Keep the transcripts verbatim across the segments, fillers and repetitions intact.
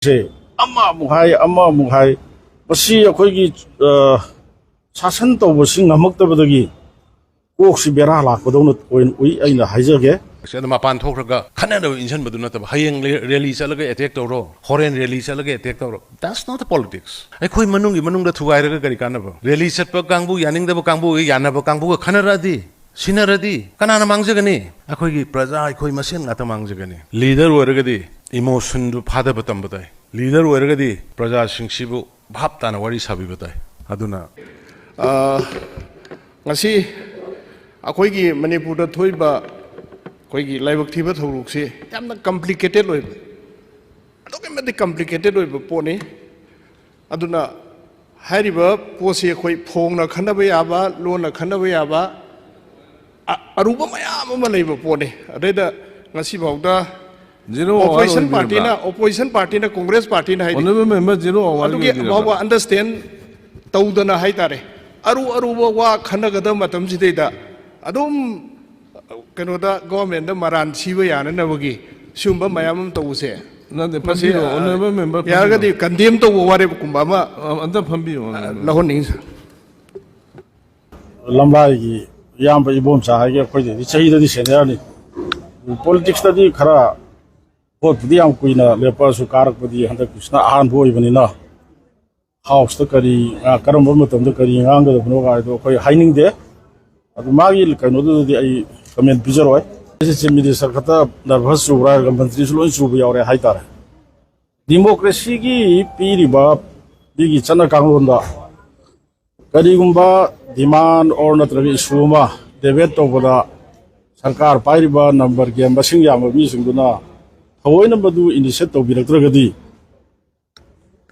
ꯁꯦ ꯑꯃ ꯑꯃꯨꯛ ꯍꯥꯏ, ꯑꯃ ꯑꯃꯨꯛ ꯍꯥꯏ, ꯃꯁꯤ ꯑꯩꯈꯣꯏꯒꯤ, ꯑ, ꯁꯥꯁꯟ ꯇꯧꯕꯁꯤ ꯉꯝꯃꯛꯇꯕꯗꯒꯤ ꯀꯣꯛꯁꯤ ꯕꯦꯔꯥ ꯂꯥꯛꯄꯗꯧꯅ ꯑꯣꯏꯅ ꯎꯏ, ꯑꯩꯅ ꯍꯥꯏꯖꯒꯦ꯫ ꯑꯗꯣ ꯃꯄꯥꯟ ꯊꯣꯛꯈ꯭ꯔꯒ ꯈꯠꯅꯅꯕ ꯏꯟꯁꯤꯟꯕꯗꯨ ꯅꯠꯇꯕ, ꯍꯌꯦꯡ ꯔꯦ-, ꯔꯦꯂꯤ ꯆꯠꯂꯒ ꯑꯦꯇꯦꯛ ꯇꯧꯔꯣ, ꯍꯣꯔꯦꯟ ꯔꯦꯂꯤ ꯆꯠꯂꯒ ꯑꯦꯇꯦꯛ ꯇꯧꯔꯣ, that's not a politics. ꯑꯩꯈꯣꯏ ꯃꯅꯨꯡꯒꯤ ꯃꯅꯨꯡꯗ ꯊꯨꯒꯥꯏꯔꯒ ꯀꯔꯤ ꯀꯥꯟꯅꯕ? ꯔꯦꯂꯤ ꯆꯠꯄ ꯀꯥꯡꯕꯨ, ꯌꯥꯅꯤꯡꯗꯕ ꯀꯥꯡꯕꯨ, ꯌꯥꯅꯕ ꯀꯥꯡꯕꯨꯒ ꯈꯟꯅꯔꯛꯑꯗꯤ, ꯁꯤꯟꯅꯔꯗꯤ ꯀꯅꯥꯅ ꯃꯥꯡꯖꯒꯅꯤ? ꯑꯩꯈꯣꯏꯒꯤ ꯄ꯭ꯔꯖꯥ, ꯑꯩꯈꯣꯏ ꯃꯁꯦꯟ ꯉꯥꯛꯇ ꯃꯥꯡꯖꯒꯅꯤ꯫ ꯂꯤꯗꯔ ꯑꯣꯏꯔꯒꯗꯤ ꯏꯃꯣꯁꯟꯗꯨ ꯐꯥꯗꯕ ꯇꯝꯕ ꯇꯥꯏ꯫ ꯂꯤꯗꯔ ꯑꯣꯏꯔꯒꯗꯤ ꯄ꯭ꯔꯖꯥꯁꯤꯡꯁꯤꯕꯨ ꯚꯥꯞ ꯇꯥꯅ ꯋꯥꯔꯤ ꯁꯥꯕꯤꯕ ꯇꯥꯏ꯫ ꯑꯗꯨꯅ ꯑ, ꯉꯁꯤ ꯑꯩꯈꯣꯏꯒꯤ ꯃꯅꯤꯄꯨꯔꯗ ꯊꯣꯛꯏꯕ ꯑꯩꯈꯣꯏꯒꯤ ꯂꯥꯏꯕꯛ ꯊꯤꯕ ꯊꯧꯗꯣꯛꯁꯤ ꯌꯥꯝꯅ ꯀꯝꯄ꯭ꯂꯤꯀꯦꯇꯦꯠ ꯑꯣꯏꯕ, ꯑꯗꯨꯛꯀꯤ ꯃꯇꯤꯛ ꯀꯝꯄ꯭ꯂꯤꯀꯦꯇꯦꯠ ꯑꯣꯏꯕ ꯄꯣꯠꯅꯤ꯫ ꯑꯗꯨꯅ ꯍꯥꯏꯔꯤꯕ ꯄꯣꯠꯁꯤ ꯑꯩꯈꯣꯏ ꯐꯣꯡꯅ ꯈꯟꯅꯕ ꯌꯥꯕ, ꯂꯣꯟꯅ ꯈꯟꯅꯕ ꯌꯥꯕ, ꯑ-, ꯑꯔꯨꯕ ꯃꯌꯥꯝ ꯑꯃ ꯂꯩꯕ ꯄꯣꯠꯅꯤ꯫ ꯑꯗꯩꯗ ꯉꯁꯤꯐꯥꯎꯗ ꯖꯦꯔꯣ ꯑꯋꯥꯔ ꯑꯣꯄꯣꯖꯤꯁꯟ ꯑꯣꯏꯕꯤꯔꯕ꯭ꯔꯥ? ꯄꯥꯔꯇꯤꯅ, ꯑꯣꯄꯣꯖꯤꯁꯟ ꯄꯥꯔꯇꯤꯅ, ꯀꯣꯡꯒ꯭ꯔꯦꯁ ꯄꯥꯔꯇꯤꯅ ꯍꯥꯏꯗꯤ ꯑꯣꯅꯔꯦꯕꯜ ꯃꯦꯝꯕꯔ, ꯖꯦꯔꯣ ꯑꯋꯥꯔꯒꯤ ꯑꯗꯨꯒꯤ ꯑꯣꯏꯕꯤꯔꯕ꯭ꯔꯥ? ꯐꯥꯎꯕ ꯑꯟꯗꯔꯁꯇꯦꯟ ꯇꯧꯗꯅ ꯍꯥꯏꯇꯥꯔꯦ, ꯑꯔꯨ ꯑꯔꯨꯕ ꯋꯥ ꯈꯟꯅꯒꯗꯕ ꯃꯇꯝꯁꯤꯗꯩꯗ ꯑꯗꯨꯝ ꯀꯩꯅꯣꯗ ꯒꯣꯚꯔꯟꯃꯦꯟꯗ ꯃꯔꯥꯟ ꯁꯤꯕ ꯌꯥꯅꯅꯕꯒꯤ ꯁꯤꯒꯨꯝꯕ ꯃꯌꯥꯝ ꯑꯃ ꯇꯧꯕꯁꯦ, ꯅꯠꯇꯦ, ꯃꯁꯤ, ꯐꯝꯕꯤꯔꯣ, ꯑ, ꯑꯣꯅꯔꯦꯕꯜ ꯃꯦꯝꯕꯔ, ꯐꯝꯕꯤꯔꯣ꯫ ꯌꯥꯔꯒꯗꯤ ꯀꯟꯗꯦꯝ ꯇꯧꯕ ꯋꯥꯔꯦꯞꯀꯨꯝꯕ ꯑꯃ, ꯑ, ꯑꯝꯇ ꯐꯝꯕꯤꯌꯨ, ꯑ, ꯑꯣꯅꯔꯦꯕꯜ꯫ ꯂꯧꯍꯟꯅꯤꯡꯉꯤ, ꯁꯥꯔ꯫ ꯂꯝꯂꯥꯏꯒꯤ ꯏꯌꯥꯝꯕ ꯏꯕꯣꯝꯆꯥ ꯍꯥꯏꯒꯦ, ꯑꯩꯈꯣꯏꯗꯩꯗꯤ ꯆꯍꯤꯗꯗꯤ ꯁꯦꯅꯤꯌꯔꯅꯤ꯫ ꯄꯣꯂꯤꯇꯤꯛꯁꯇꯗꯤ ꯈꯔ ꯚꯣꯠꯄꯨꯗꯤ ꯌꯥꯝ ꯀꯨꯏꯅ ꯂꯦꯞꯄꯛꯑꯁꯨ, ꯀꯥꯔꯛꯄꯗꯤ ꯍꯟꯗꯛꯀꯤꯁꯤꯅ ꯑꯍꯥꯟꯕ ꯑꯣꯏꯕꯅꯤꯅ, ꯍꯥꯎꯁꯇ ꯀꯔꯤ, ꯑ, ꯀꯔꯝꯕ ꯃꯇꯝꯗ ꯀꯔꯤ ꯉꯥꯡꯒꯗꯕꯅꯣ ꯍꯥꯏꯗꯣ ꯑꯩꯈꯣꯏ ꯍꯥꯏꯅꯤꯡꯗꯦ꯫ ꯑꯗꯨ ꯃꯥꯒꯤ ꯀꯩꯅꯣꯗꯨꯗꯗꯤ ꯑꯩ ꯀꯃꯦꯟ ꯄꯤꯖꯔꯣꯏ꯫ ꯑꯩꯁꯦ ꯆꯤꯐ ꯃꯤꯅꯤꯁꯇꯔ ꯈꯛꯇ ꯅꯔꯚꯁ ꯆꯨꯕ꯭ꯔꯥ ꯍꯥꯏꯔꯒ ꯃꯟꯇ꯭ꯔꯤꯁꯨ ꯂꯣꯏ ꯆꯨꯕ ꯌꯥꯎꯔꯦ ꯍꯥꯏꯇꯥꯔꯦ꯫ ꯗꯤꯃꯣꯀ꯭ꯔꯦꯁꯤꯒꯤ ꯄꯤꯔꯤꯕ, ꯃꯤꯒꯤ ꯆꯠꯅ ꯀꯥꯡꯂꯣꯟꯗ ꯀꯔꯤꯒꯨꯝꯕ ꯗꯤꯃꯥꯟ ꯑꯣꯔ ꯅꯠꯇ꯭ꯔꯒ ꯏꯁꯨ ꯑꯃ ꯗꯦꯕꯦꯠ ꯇꯧꯕꯗ ꯁꯔꯀꯥꯔ ꯄꯥꯏꯔꯤꯕ ꯅꯝꯕꯔ ꯒꯦꯝ ꯃꯁꯤꯡ ꯌꯥꯝꯕ ꯃꯤꯁꯤꯡꯗꯨꯅ ꯊꯑꯣꯏꯅ ꯃꯗꯨ ꯏꯅꯤꯁꯤꯌꯦꯠ ꯇꯧꯕꯤꯔꯛꯇ꯭ꯔꯒꯗꯤ,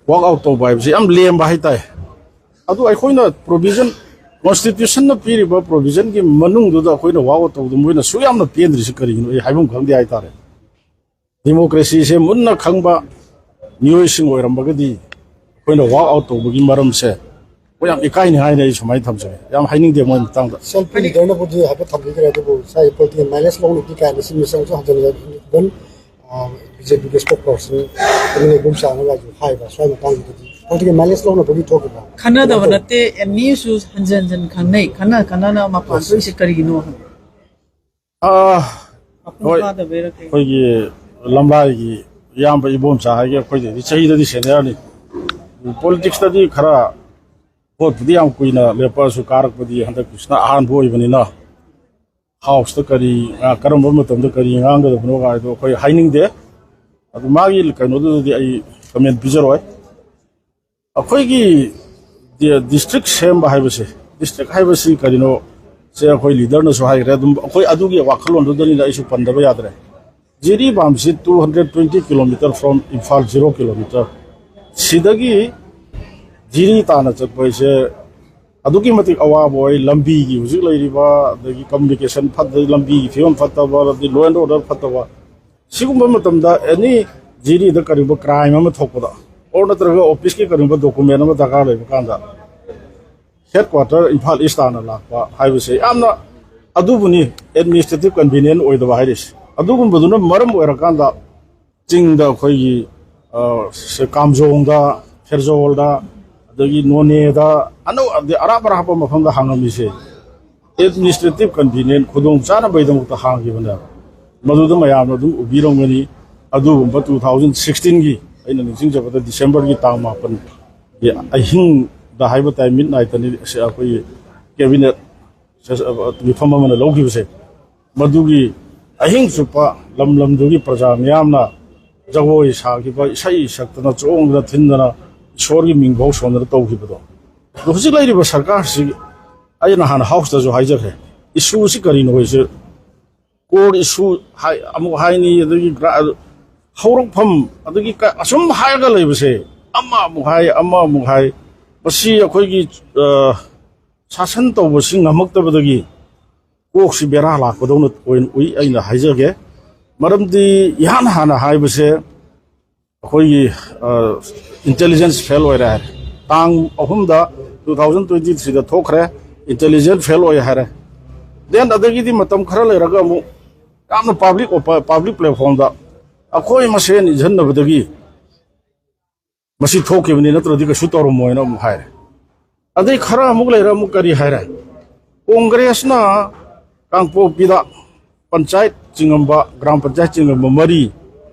ꯋꯥꯛ ꯑꯥꯎꯠ ꯇꯧꯕ ꯍꯥꯏꯕꯁꯤ ꯌꯥꯝ ꯂꯦꯝꯕ ꯍꯥꯏꯇꯥꯔꯦ꯫ ꯑꯗꯨ ꯑꯩꯈꯣꯏꯅ ꯄ꯭ꯔꯣꯚꯤꯖꯟ, ꯀꯣꯟꯁꯇꯤꯇ꯭ꯌꯨꯁꯟꯅ ꯄꯤꯔꯤꯕ ꯄ꯭ꯔꯣꯚꯤꯖꯟꯒꯤ ꯃꯅꯨꯡꯗꯨꯗ ꯑꯩꯈꯣꯏꯅ ꯋꯥꯛ ꯑꯥꯎꯠ ꯇꯧꯕꯗ ꯃꯣꯏꯅ ꯁꯨꯛ ꯌꯥꯝꯅ ꯄꯦꯟꯗ꯭ꯔꯤꯁꯤ ꯀꯔꯤꯒꯤꯅꯣ ꯑꯩ ꯍꯥꯏꯐꯝ ꯈꯪꯗꯦ ꯍꯥꯏꯇꯥꯔꯦ꯫ ꯗꯤꯃꯣꯀ꯭ꯔꯦꯁꯤꯁꯦ ꯃꯨꯟꯅ ꯈꯪꯕ ꯃꯤꯑꯣꯏꯁꯤꯡ ꯑꯣꯏꯔꯝꯃꯒꯗꯤ ꯑꯩꯈꯣꯏꯅ ꯋꯥꯛ ꯑꯥꯎꯠ ꯇꯧꯕꯒꯤ ꯃꯔꯝꯁꯦ ꯑꯩꯈꯣꯏ ꯌꯥꯝ ꯏꯀꯥꯏꯅꯤ ꯍꯥꯏꯅ ꯑꯩ ꯁꯨꯃꯥꯏꯅ ꯊꯝꯖꯒꯦ꯫ ꯌꯥꯝ ꯍꯥꯏꯅꯤꯡꯗꯦ ꯃꯣꯏ ꯃꯇꯥꯡꯗ꯫ ꯁꯦꯜꯐꯤ ꯂꯤꯗꯔꯅꯕꯨꯗꯤ ꯍꯥꯏꯐꯦꯠ ꯊꯝꯕꯤꯈ꯭ꯔꯦ, ꯑꯗꯨꯕꯨ ꯁꯥꯏ ꯄꯣꯂꯤꯇꯤꯀꯦꯜ ꯃꯥꯏꯂꯦꯖ ꯂꯧꯅꯕꯗꯤ ꯀꯥꯏꯅ ꯁꯤ ꯃꯤꯁꯪꯁꯨ ꯍꯟꯖꯤꯟꯖꯔꯤ꯫ ꯕꯤ ꯖꯦ ꯄꯤꯒꯤ ꯁ꯭ꯄꯣꯛ ꯄꯔꯁꯟ ꯑꯦꯝ ꯑꯦꯜ ꯑꯦ ꯏꯕꯣꯝꯆꯥꯅꯒꯁꯨ ꯍꯥꯏꯕ ꯁ꯭ꯋꯥꯏ ꯃꯇꯥꯡꯁꯤꯗꯗꯤ ꯃꯗꯨꯒꯤ ꯃꯥꯏꯂꯦꯖ ꯂꯧꯅꯕꯒꯤ ꯊꯣꯛꯈꯤꯕ ꯈꯟꯅꯗꯕ ꯀꯩꯅꯣ ꯇꯧ- ꯅꯠꯇꯦ꯫ ꯑꯦꯝ ꯏꯁꯨ ꯍꯟꯖꯟ ꯍꯟꯖꯟ ꯈꯪꯅꯩ꯫ ꯈꯟꯅ ꯈꯟꯅꯅ ꯃꯄꯥꯟ Yes. ꯊꯣꯛꯏꯁꯦ ꯀꯔꯤꯒꯤꯅꯣ ꯍꯥꯏꯕ? ꯑꯥ, ꯃꯄꯨꯡ ꯍꯣꯏ, ꯐꯥꯗꯕꯩꯔ ꯀꯩ? ꯑꯩꯈꯣꯏꯒꯤ ꯂꯝꯂꯥꯏꯒꯤ ꯏꯌꯥꯝꯕ ꯏꯕꯣꯝꯆꯥ ꯍꯥꯏꯒꯦ, ꯑꯩꯈꯣꯏꯗꯩꯗꯤ ꯆꯍꯤꯗꯗꯤ ꯁꯦꯅꯤꯌꯔꯅꯤ꯫ ꯄꯣꯂꯤꯇꯤꯛꯁꯇꯗꯤ ꯈꯔ ꯚꯣꯠꯄꯨꯗꯤ ꯌꯥꯝ ꯀꯨꯏꯅ ꯂꯦꯞꯄꯛꯑꯁꯨ, ꯀꯥꯔꯛꯄꯗꯤ ꯍꯟꯗꯛꯀꯤꯁꯤꯅ ꯑꯍꯥꯟꯕ ꯑꯣꯏꯕꯅꯤꯅ, ꯍꯥꯎꯁꯇ ꯀꯔꯤ, ꯑ, ꯀꯔꯝꯕ ꯃꯇꯝꯗ ꯀꯔꯤ ꯉꯥꯡꯒꯗꯕꯅꯣ ꯍꯥꯏꯗꯣ ꯑꯩꯈꯣꯏ ꯍꯥꯏꯅꯤꯡꯗꯦ꯫ ꯑꯗꯨ ꯃꯥꯒꯤ ꯀꯩꯅꯣꯗꯨꯗꯗꯤ ꯑꯩ ꯀꯃꯦꯟ ꯄꯤꯖꯔꯣꯏ꯫ ꯑꯩꯈꯣꯏꯒꯤ ꯗꯤ-, ꯗꯤꯁꯇ꯭ꯔꯤꯛ ꯁꯦꯝꯕ ꯍꯥꯏꯕꯁꯦ, ꯗꯤꯁꯇ꯭ꯔꯤꯛ ꯍꯥꯏꯕꯁꯤ ꯀꯔꯤꯅꯣ? ꯁꯦ ꯑꯩꯈꯣꯏ ꯂꯤꯗꯔꯅꯁꯨ ꯍꯥꯏꯈ꯭ꯔꯦ, ꯑꯗꯨꯝ ꯑꯩꯈꯣꯏ ꯑꯗꯨꯒꯤ ꯋꯥꯈꯜꯂꯣꯟꯗꯨꯗꯅꯤꯅ ꯑꯩꯁꯨ ꯄꯟꯗꯕ ꯌꯥꯗ꯭ꯔꯦ꯫ ꯖꯤꯔꯤꯕꯥꯝꯁꯤ two hundred twenty kilometer from Imphal, zero kilometer꯫ ꯁꯤꯗꯒꯤ ꯖꯤꯔꯤ ꯇꯥꯟꯅ ꯆꯠꯄ ꯍꯥꯏꯁꯦ ꯑꯗꯨꯛꯀꯤ ꯃꯇꯤꯛ ꯑꯋꯥꯕ ꯑꯣꯏ꯫ ꯂꯝꯕꯤꯒꯤ ꯍꯧꯖꯤꯛ ꯂꯩꯔꯤꯕ, ꯑꯗꯒꯤ ꯀꯝꯃꯨꯅꯤꯀꯦꯁꯟ ꯐꯠꯇ, ꯂꯝꯕꯤꯒꯤ ꯐꯤꯕꯝ ꯐꯠꯇꯕ, ꯑꯗꯩ law and order ꯐꯠꯇꯕ, ꯁꯤꯒꯨꯝꯕ ꯃꯇꯝꯗ ꯑꯦꯅꯤ ꯖꯤꯔꯤꯗ ꯀꯔꯤꯒꯨꯝꯕ ꯀ꯭ꯔꯥꯏꯝ ꯑꯃ ꯊꯣꯛꯄꯗ, ꯑꯣꯔ ꯅꯠꯇ꯭ꯔꯒ ꯑꯣꯐꯤꯁꯀꯤ ꯀꯔꯤꯒꯨꯝꯕ ꯗꯣꯀꯨꯃꯦꯟ ꯑꯃ ꯗꯔꯀꯥꯔ ꯂꯩꯕ ꯀꯥꯟꯗ, ꯍꯦꯗ ꯀ꯭ꯋꯥꯇꯔ ꯏꯝꯐꯥꯜ ꯏꯁ ꯇꯥꯟꯅ ꯂꯥꯛꯄ ꯍꯥꯏꯕꯁꯦ ꯌꯥꯝꯅ ꯑꯗꯨꯕꯨꯅꯤ ꯑꯦꯗꯃꯤꯅꯤꯁꯇ꯭ꯔꯦꯇꯤꯚ ꯀꯟꯚꯤꯅꯤꯌꯦꯟ ꯑꯣꯏꯗꯕ ꯍꯥꯏꯔꯤꯁꯦ꯫ ꯑꯗꯨꯒꯨꯝꯕꯗꯨꯅ ꯃꯔꯝ ꯑꯣꯏꯔꯀꯥꯟꯗ ꯆꯤꯡꯗ ꯑꯩꯈꯣꯏꯒꯤ, ꯑ, ꯁꯦ ꯀꯥꯝꯖꯣꯡꯗ, ꯐꯦꯔꯖꯧꯜꯗ, ꯑꯗꯒꯤ ꯅꯣꯅꯦꯗ, ꯑꯅꯧ-, ꯑꯗꯩ ꯑꯔꯥꯞ ꯑꯔꯥꯞꯄ ꯃꯐꯝꯗ ꯍꯥꯡꯉꯝꯃꯤꯁꯦ ꯑꯦꯗꯃꯤꯅꯤꯁꯇ꯭ꯔꯦꯇꯤꯚ ꯀꯟꯚꯤꯅꯤꯌꯦꯟ ꯈꯨꯗꯣꯡ ꯆꯥꯅꯕꯒꯤꯗꯃꯛꯇ ꯍꯥꯡꯈꯤꯕꯅꯦꯕ꯫ ꯃꯗꯨꯗ ꯃꯌꯥꯝꯅ ꯑꯗꯨꯝ ꯎꯕꯤꯔꯝꯒꯅꯤ꯫ ꯑꯗꯨꯒꯨꯝꯕ two thousand sixteenꯒꯤ, ꯑꯩꯅ ꯅꯤꯡꯁꯤꯡꯖꯕꯗ, ꯗꯤꯁꯦꯝꯕꯔꯒꯤ ꯇꯥꯡ ꯃꯥꯄꯟꯒꯤ ꯑꯍꯤꯡꯗ ꯍꯥꯏꯕ ꯇꯥꯏ, ꯃꯤꯠ ꯅꯥꯏꯠꯇꯅꯤ ꯑꯩꯈꯣꯏꯒꯤ ꯀꯦꯕꯤꯅꯦꯠ ꯁꯦꯁ-, ꯑ, ꯃꯤꯐꯝ ꯑꯃꯅ ꯂꯧꯈꯤꯕꯁꯦ, ꯃꯗꯨꯒꯤ ꯑꯍꯤꯡ ꯆꯨꯞꯄ ꯂꯝ ꯂꯝꯗꯨꯒꯤ ꯄ꯭ꯔꯖꯥ ꯃꯤꯌꯥꯝꯅ ꯖꯒꯣꯏ ꯁꯥꯈꯤꯕ, ꯏꯁꯩ ꯁꯛꯇꯅ, ꯆꯣꯡꯗꯅ ꯊꯤꯟꯗꯅ, ꯏꯁꯣꯔꯒꯤ ꯃꯤꯡꯐꯥꯎ ꯁꯣꯟꯗꯅ ꯇꯧꯈꯤꯕꯗꯣ꯫ ꯑꯗꯣ ꯍꯧꯖꯤꯛ ꯂꯩꯔꯤꯕ ꯁꯔꯀꯥꯔꯁꯤ, ꯑꯩꯅ ꯍꯥꯟꯅ ꯍꯥꯎꯁꯇꯁꯨ ꯍꯥꯏꯖꯈ꯭ꯔꯦ, ꯏꯁꯨꯁꯤ ꯀꯔꯤꯅꯣ ꯍꯥꯏꯁꯦ, ꯀꯣꯔ ꯏꯁꯨ ꯍꯥꯏ, ꯑꯃꯨꯛ ꯍꯥꯏꯅꯤ, ꯑꯗꯒꯤ ꯒ꯭ꯔꯥ-, ꯍꯧꯔꯛꯐꯝ, ꯑꯗꯒꯤ ꯀ-, ꯑꯁꯨꯝ ꯍꯥꯏꯔꯒ ꯂꯩꯕꯁꯦ, ꯑꯃ ꯑꯃꯨꯛ ꯍꯥꯏ, ꯑꯃ ꯑꯃꯨꯛ ꯍꯥꯏ, ꯃꯁꯤ ꯑꯩꯈꯣꯏꯒꯤ, ꯑ, ꯁꯥꯁꯟ ꯇꯧꯕꯁꯤ ꯉꯝꯃꯛꯇꯕꯗꯒꯤ ꯀꯣꯛꯁꯤ ꯕꯦꯔꯥ ꯂꯥꯛꯄꯗꯧꯅ ꯑꯣꯏꯅ ꯎꯏ, ꯑꯩꯅ ꯍꯥꯏꯖꯒꯦ꯫ ꯃꯔꯝꯗꯤ ꯏꯍꯥꯟ ꯍꯥꯟꯅ ꯍꯥꯏꯕꯁꯦ ꯑꯩꯈꯣꯏꯒꯤ, ꯑ, ꯏꯟꯇꯦꯂꯤꯖꯦꯟꯁ ꯐꯦꯜ ꯑꯣꯏꯔꯦ ꯍꯥꯏꯔꯦ꯫ ꯇꯥꯡ ꯑꯍꯨꯝꯗ two thousand twenty threeꯗ ꯊꯣꯛꯈ꯭ꯔꯦ, ꯏꯟꯇꯦꯂꯤꯖꯦꯟꯁ ꯐꯦꯜ ꯑꯣꯏ ꯍꯥꯏꯔꯦ꯫ Then ꯑꯗꯒꯤꯗꯤ ꯃꯇꯝ ꯈꯔ ꯂꯩꯔꯒ ꯑꯃꯨꯛ ꯌꯥꯝꯅ ꯄꯥꯕ꯭ꯂꯤꯛ ꯑꯣꯄ-, ꯄꯥꯕ꯭ꯂꯤꯛ ꯄ꯭ꯂꯦꯠꯐꯣꯝꯗ ꯑꯩꯈꯣꯏ ꯃꯁꯦꯟ ꯏꯟꯁꯤꯟꯅꯕꯗꯒꯤ ꯃꯁꯤ ꯊꯣꯛꯈꯤꯕꯅꯤ, ꯅꯠꯇ꯭ꯔꯗꯤ ꯀꯩꯁꯨ ꯇꯧꯔꯝꯃꯣꯏꯅ ꯑꯃꯨꯛ ꯍꯥꯏꯔꯦ꯫ ꯑꯗꯩ ꯈꯔ ꯑꯃꯨꯛ ꯂꯩꯔ ꯑꯃꯨꯛ ꯀꯔꯤ ꯍꯥꯏꯔꯦ? ꯀꯣꯡꯒ꯭ꯔꯦꯁꯅ ꯀꯥꯡꯄꯣꯛꯄꯤꯗ ꯄꯟꯆꯥꯌꯠ ꯆꯤꯡꯉꯝꯕ, ꯒ꯭ꯔꯥꯝ ꯄꯟꯆꯥꯌꯠ ꯆꯤꯡꯉꯝꯕ ꯃꯔꯤ,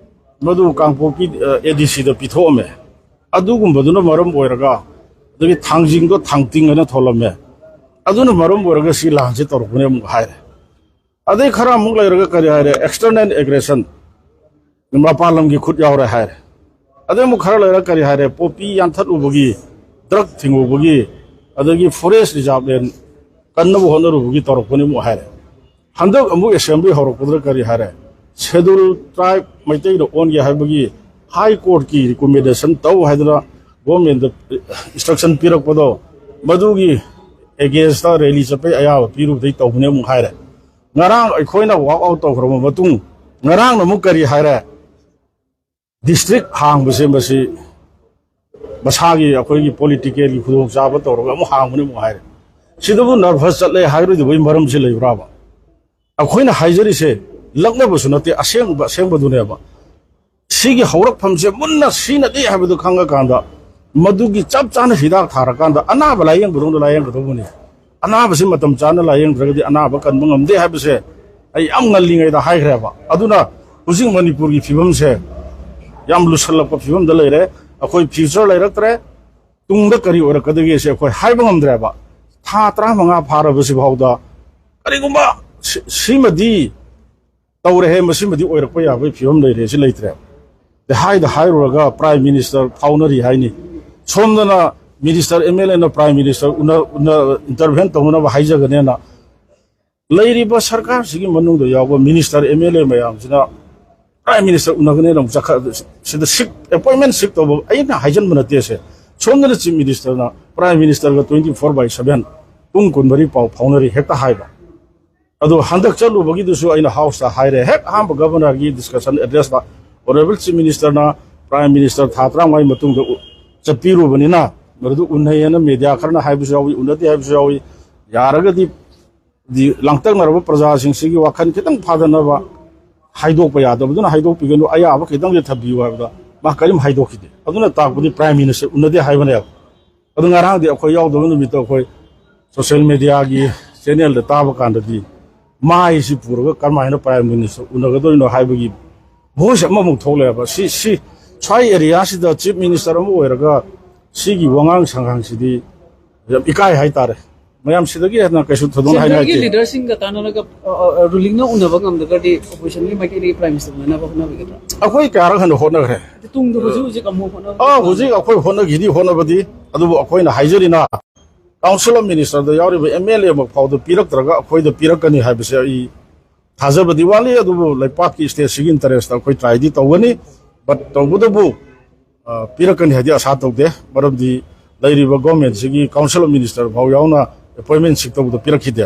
ꯃꯗꯨ ꯀꯥꯡꯄꯣꯛꯄꯤ, ꯑ, ꯑꯦ ꯗꯤ ꯁꯤꯗ ꯄꯤꯊꯣꯛꯑꯝꯃꯦ꯫ ꯑꯗꯨꯒꯨꯝꯕꯗꯨꯅ ꯃꯔꯝ ꯑꯣꯏꯔꯒ, ꯑꯗꯒꯤ ꯊꯥꯡꯖꯤꯡꯗꯣ ꯊꯥꯡꯇꯤꯡ ꯍꯥꯏꯅ ꯊꯣꯜꯂꯝꯃꯦ, ꯑꯗꯨꯅ ꯃꯔꯝ ꯑꯣꯏꯔꯒ ꯁꯤ ꯂꯥꯟꯁꯦ ꯇꯧꯔꯛꯄꯅꯦ ꯑꯃꯨꯛ ꯍꯥꯏꯔꯦ꯫ ꯑꯗꯩ ꯈꯔ ꯑꯃꯨꯛ ꯂꯩꯔꯒ ꯀꯔꯤ ꯍꯥꯏꯔꯦ? External aggression, ꯃꯄꯥꯟ ꯂꯝꯒꯤ ꯈꯨꯠ ꯌꯥꯎꯔꯦ ꯍꯥꯏꯔꯦ꯫ ꯑꯗꯩ ꯑꯃꯨꯛ ꯈꯔ ꯂꯩꯔꯒ ꯀꯔꯤ ꯍꯥꯏꯔꯦ? ꯄꯣꯄꯤ ꯌꯥꯟꯊꯠꯂꯨꯕꯒꯤ, ꯗ꯭ꯔꯒ ꯊꯤꯡꯉꯨꯕꯒꯤ, ꯑꯗꯒꯤ ꯐꯣꯔꯦꯁ ꯔꯤꯖꯥꯔꯚ ꯂꯦꯟ ꯀꯟꯅꯕ ꯍꯣꯠꯅꯔꯨꯕꯒꯤ ꯇꯧꯔꯛꯄꯅꯤ ꯑꯃꯨꯛ ꯍꯥꯏꯔꯦ꯫ ꯍꯟꯗꯛ ꯑꯃꯨꯛ ꯑꯦꯁꯦꯝꯕ꯭ꯂꯤ ꯍꯧꯔꯛꯄꯗꯨꯗ ꯀꯔꯤ ꯍꯥꯏꯔꯦ? ꯁꯦꯗꯨꯜ ꯇ꯭ꯔꯥꯏꯕ ꯃꯩꯇꯩꯗ ꯑꯣꯟꯒꯦ ꯍꯥꯏꯕꯒꯤ ꯍꯥꯏ ꯀꯣꯔꯠꯀꯤ ꯔꯤꯀꯣꯃꯦꯟꯗꯦꯁꯟ ꯇꯧ ꯍꯥꯏꯗꯅ ꯒꯣꯔꯃꯦꯟꯗ ꯏꯟꯁꯇ꯭ꯔꯛꯁꯟ ꯄꯤꯔꯛꯄꯗꯣ, ꯃꯗꯨꯒꯤ ꯑꯦꯒꯦꯟꯁꯇ ꯔꯦꯂꯤ ꯆꯠꯄꯩ ꯑꯌꯥꯕ ꯄꯤꯔꯨꯕꯗꯩ ꯇꯧꯕꯅꯦ ꯑꯃꯨꯛ ꯍꯥꯏꯔꯦ꯫ ꯉꯔꯥꯡ ꯑꯩꯈꯣꯏꯅ ꯋꯥꯛ ꯑꯥꯎꯠ ꯇꯧꯈ꯭ꯔꯕ ꯃꯇꯨꯡ, ꯉꯔꯥꯡꯅ ꯑꯃꯨꯛ ꯀꯔꯤ ꯍꯥꯏꯔꯦ? ꯗꯤꯁꯇ꯭ꯔꯤꯛ ꯍꯥꯡꯕꯁꯦ ꯃꯁꯤ ꯃꯁꯥꯒꯤ ꯑꯩꯈꯣꯏꯒꯤ ꯄꯣꯂꯤꯇꯤꯀꯦꯜꯒꯤ ꯈꯨꯗꯣꯡꯆꯥꯕ ꯇꯧꯔꯒ ꯑꯃꯨꯛ ꯍꯥꯡꯕꯅꯤ ꯑꯃꯨꯛ ꯍꯥꯏꯔꯦ꯫ ꯁꯤꯗꯕꯨ ꯅꯔꯚꯁ ꯆꯠꯂꯦ ꯍꯥꯏꯔꯣꯏꯗꯕꯒꯤ ꯃꯔꯝꯁꯤ ꯂꯩꯕ꯭ꯔꯥꯕ? ꯑꯩꯈꯣꯏꯅ ꯍꯥꯏꯖꯔꯤꯁꯦ ꯂꯛꯅꯕꯁꯨ ꯅꯠꯇꯦ, ꯑꯁꯦꯡꯕ ꯑꯁꯦꯡꯕꯗꯨꯅꯦꯕ꯫ ꯁꯤꯒꯤ ꯍꯧꯔꯛꯐꯝꯁꯦ ꯃꯨꯟꯅ ꯁꯤꯅꯗꯦ ꯍꯥꯏꯕꯗꯨ ꯈꯪꯉꯀꯥꯟꯗ, ꯃꯗꯨꯒꯤ ꯆꯞ ꯆꯥꯅ ꯍꯤꯗꯥꯛ ꯊꯥꯔꯀꯥꯟꯗ ꯑꯅꯥꯕ ꯂꯥꯏꯌꯦꯡꯕꯗꯧꯅ ꯂꯥꯏꯌꯦꯡꯒꯗꯧꯕꯅꯤ꯫ ꯑꯅꯥꯕꯁꯤ ꯃꯇꯝ ꯆꯥꯅ ꯂꯥꯏꯌꯦꯡꯗ꯭ꯔꯒꯗꯤ ꯑꯅꯥꯕ ꯀꯟꯕ ꯉꯝꯗꯦ ꯍꯥꯏꯕꯁꯦ ꯑꯩ ꯌꯥꯝ ꯉꯜꯂꯤꯉꯩꯗ ꯍꯥꯏꯈ꯭ꯔꯦꯕ꯫ ꯑꯗꯨꯅ ꯍꯧꯖꯤꯛ ꯃꯅꯤꯄꯨꯔꯒꯤ ꯐꯤꯕꯝꯁꯦ ꯌꯥꯝ ꯂꯨꯁꯜꯂꯛꯄ ꯐꯤꯕꯝꯗ ꯂꯩꯔꯦ꯫ ꯑꯩꯈꯣꯏ ꯐ꯭ꯌꯨꯆꯔ ꯂꯩꯔꯛꯇ꯭ꯔꯦ꯫ ꯇꯨꯡꯗ ꯀꯔꯤ ꯑꯣꯏꯔꯛꯀꯗꯒꯦꯁꯦ ꯑꯩꯈꯣꯏ ꯍꯥꯏꯕ ꯉꯝꯗ꯭ꯔꯦꯕ꯫ ꯊꯥ ꯇꯔꯥꯃꯉꯥ ꯐꯥꯔꯕꯁꯤ ꯐꯥꯎꯗ ꯀꯔꯤꯒꯨꯝꯕ ꯁꯤ-, ꯁꯤꯃꯗꯤ ꯇꯧꯔꯦꯍꯦ, ꯃꯁꯤꯃꯗꯤ ꯑꯣꯏꯔꯛꯄ ꯌꯥꯕꯒꯤ ꯐꯤꯕꯝ ꯂꯩꯔꯦ, ꯁꯤ ꯂꯩꯇ꯭ꯔꯦ꯫ ꯑꯗꯩ ꯍꯥꯏꯗ ꯍꯥꯏꯔꯨꯔꯒ ꯄ꯭ꯔꯥꯏꯝ ꯃꯤꯅꯤꯁꯇꯔ ꯐꯥꯎꯅꯔꯤ ꯍꯥꯏꯅꯤ꯫ ꯁꯣꯝꯗꯅ ꯃꯤꯅꯤꯁꯇꯔ, ꯑꯦꯝ ꯑꯦꯜ ꯑꯦꯅ ꯄ꯭ꯔꯥꯏꯝ ꯃꯤꯅꯤꯁꯇꯔ ꯎꯅ-, ꯎꯅ-, ꯏꯟꯇꯔꯚꯦꯟ ꯇꯧꯅꯅꯕ ꯍꯥꯏꯖꯒꯅꯦꯅ ꯂꯩꯔꯤꯕ ꯁꯔꯀꯥꯔꯁꯤꯒꯤ ꯃꯅꯨꯡꯗ ꯌꯥꯎꯕ ꯃꯤꯅꯤꯁꯇꯔ, ꯑꯦꯝ ꯑꯦꯜ ꯑꯦ ꯃꯌꯥꯝꯁꯤꯅ ꯄ꯭ꯔꯥꯏꯝ ꯃꯤꯅꯤꯁꯇꯔ ꯎꯅꯒꯅꯦꯅ ꯑꯃꯨꯛ ꯆꯠꯈ-, ꯁꯤꯗ ꯁꯤꯛ, ꯑꯦꯄꯣꯏꯟꯃꯦꯟ ꯁꯤꯛ ꯇꯧꯕ ꯑꯩꯅ ꯍꯥꯏꯖꯟꯕ ꯅꯠꯇꯦ꯫ ꯁꯦ ꯁꯣꯝꯗꯅ ꯆꯤꯐ ꯃꯤꯅꯤꯁꯇꯔꯅ ꯄ꯭ꯔꯥꯏꯝ ꯃꯤꯅꯤꯁꯇꯔꯒ ꯇ꯭ꯋꯦꯟꯇꯤ ꯐꯣꯔ ꯕꯥꯏ ꯁꯚꯦꯟ ꯄꯨꯡ ꯀꯨꯟꯃꯔꯤ ꯄꯥꯎ ꯐꯥꯎꯅꯔꯤ ꯍꯦꯛꯇ ꯍꯥꯏꯕ꯫ ꯑꯗꯣ ꯍꯟꯗꯛ ꯆꯠꯂꯨꯕꯒꯤꯗꯨꯁꯨ ꯑꯩꯅ ꯍꯥꯎꯁꯇ ꯍꯥꯏꯔꯦ, ꯍꯦꯛ ꯑꯍꯥꯟꯕ ꯒꯚꯔꯅꯔꯒꯤ ꯗꯤꯁꯀꯁꯟ ꯑꯦꯗ꯭ꯔꯦꯁꯇ ꯑꯣꯅꯔꯦꯕꯜ ꯆꯤꯐ ꯃꯤꯅꯤꯁꯇꯔꯅ ꯄ꯭ꯔꯥꯏꯝ ꯃꯤꯅꯤꯁꯇꯔ ꯊꯥ ꯇꯔꯥꯃꯉꯥꯒꯤ ꯃꯇꯨꯡꯗ ꯎ-, ꯆꯠꯄꯤꯔꯨꯕꯅꯤꯅ ꯃꯗꯨꯗ ꯎꯅꯩ ꯍꯥꯏꯅ ꯃꯦꯗꯤꯌꯥ ꯈꯔꯅ ꯍꯥꯏꯕꯁꯨ ꯌꯥꯎꯏ, ꯎꯅꯗꯦ ꯍꯥꯏꯕꯁꯨ ꯌꯥꯎꯏ꯫ ꯌꯥꯔꯒꯗꯤ ꯗꯤ ꯂꯥꯡꯇꯛꯅꯔꯕ ꯄ꯭ꯔꯖꯥꯁꯤꯡꯁꯤꯒꯤ ꯋꯥꯈꯜ ꯈꯤꯇꯪ ꯐꯥꯗꯅꯕ ꯍꯥꯏꯗꯣꯛꯄ ꯌꯥꯗꯕꯗꯨꯅ ꯍꯥꯏꯗꯣꯛꯄꯤꯒꯅꯨ, ꯑꯌꯥꯕ ꯈꯤꯇꯪꯗꯤ ꯊꯝꯕꯤꯌꯨ ꯍꯥꯏꯕꯗ ꯃꯥ ꯀꯔꯤꯝ ꯍꯥꯏꯗꯣꯛꯈꯤꯗꯦ꯫ ꯑꯗꯨꯅ ꯇꯥꯛꯄꯗꯤ Prime Minister ꯎꯅꯗꯦ ꯍꯥꯏꯕꯅꯦꯕ꯫ ꯑꯗꯨ ꯉꯔꯥꯡꯗꯤ ꯑꯩꯈꯣꯏ ꯌꯥꯎꯗꯕ ꯅꯨꯃꯤꯠꯇ ꯑꯩꯈꯣꯏ social media ꯒꯤ channel ꯗ ꯇꯥꯕ ꯀꯥꯟꯗꯗꯤ ꯃꯥꯏꯁꯤ ꯄꯨꯔꯒ ꯀꯔꯝꯍꯥꯏꯅ Prime Minister ꯎꯅꯒꯗꯣꯏꯅꯣ ꯍꯥꯏꯕꯒꯤ voice ꯑꯃꯃꯨꯛ ꯊꯣꯛꯂꯛꯑꯦꯕ꯫ ꯁꯤ, ꯁꯤ, ꯁ꯭ꯋꯥꯏ area ꯁꯤꯗ Chief Minister ꯑꯃ ꯑꯣꯏꯔꯒ ꯁꯤꯒꯤ ꯋꯥꯉꯥꯡ ꯁꯉꯥꯡꯁꯤꯗꯤ ꯌꯥꯝ ꯏꯀꯥꯏ ꯍꯥꯏꯇꯥꯔꯦ꯫ ꯃꯌꯥꯝ ꯁꯤꯗꯒꯤ ꯍꯦꯟꯅ ꯀꯩꯁꯨ ꯊꯣꯏꯗꯣꯛꯅ ꯍꯥꯏꯅꯤꯡꯉꯥꯏ ꯁꯦꯟꯇꯔꯒꯤ ꯂꯩꯇꯦ꯫ ꯂꯤꯗꯔꯁꯤꯡꯒ ꯇꯥꯟꯅꯔꯒ, ꯑ, ꯑ, ꯔꯨꯂꯤꯡꯅ ꯎꯅꯕ ꯉꯝꯗ꯭ꯔꯒꯗꯤ ꯑꯣꯄꯣꯖꯤꯁꯟꯒꯤ ꯃꯥꯏꯀꯩꯗꯒꯤ Prime Minister ꯎꯅꯅꯕ ꯍꯣꯠꯅꯕꯤꯒꯗ꯭ꯔꯥ? ꯑꯩꯈꯣꯏ ꯀꯌꯥꯔꯛ ꯍꯟꯅ ꯍꯣꯠꯅꯈ꯭ꯔꯦ꯫ ꯑꯗꯨ ꯇꯨꯡꯗ ꯍꯧꯖꯤꯛ ꯍꯧꯖꯤꯛ ꯑꯃꯨꯛ ꯍꯣꯠꯅꯕ ꯑꯥ, ꯍꯧꯖꯤꯛ ꯑꯩꯈꯣꯏ ꯍꯣꯠꯅꯈꯤꯅꯤ, ꯍꯣꯠꯅꯕꯗꯤ꯫ ꯑꯗꯨꯕꯨ ꯑꯩꯈꯣꯏꯅ ꯍꯥꯏꯖꯔꯤꯅ, Council of Minister ꯗ ꯌꯥꯎꯔꯤꯕ M L A ꯃꯛ ꯐꯥꯎꯗ ꯄꯤꯔꯛꯇ꯭ꯔꯒ ꯑꯩꯈꯣꯏꯗ ꯄꯤꯔꯛꯀꯅꯤ ꯍꯥꯏꯕꯁꯦ ꯑꯩ ꯊꯥꯖꯕꯗꯤ ꯋꯥꯠꯂꯤ꯫ ꯑꯗꯨꯕꯨ ꯂꯩꯄꯥꯛꯀꯤ state ꯁꯤꯒꯤ interest ꯇ ꯑꯩꯈꯣꯏ try ꯗꯤ ꯇꯧꯒꯅꯤ, but ꯇꯧꯕꯇꯕꯨ, ꯑ, ꯄꯤꯔꯛꯀꯅꯤ ꯍꯥꯏꯗꯤ ꯑꯁꯥ ꯇꯧꯗꯦ꯫ ꯃꯔꯝꯗꯤ ꯂꯩꯔꯤꯕ government ꯁꯤꯒꯤ Council of Minister ꯐꯥꯎ ꯌꯥꯎꯅ appointment seek ꯇꯧꯕꯗ ꯄꯤꯔꯛꯈꯤꯗꯦ꯫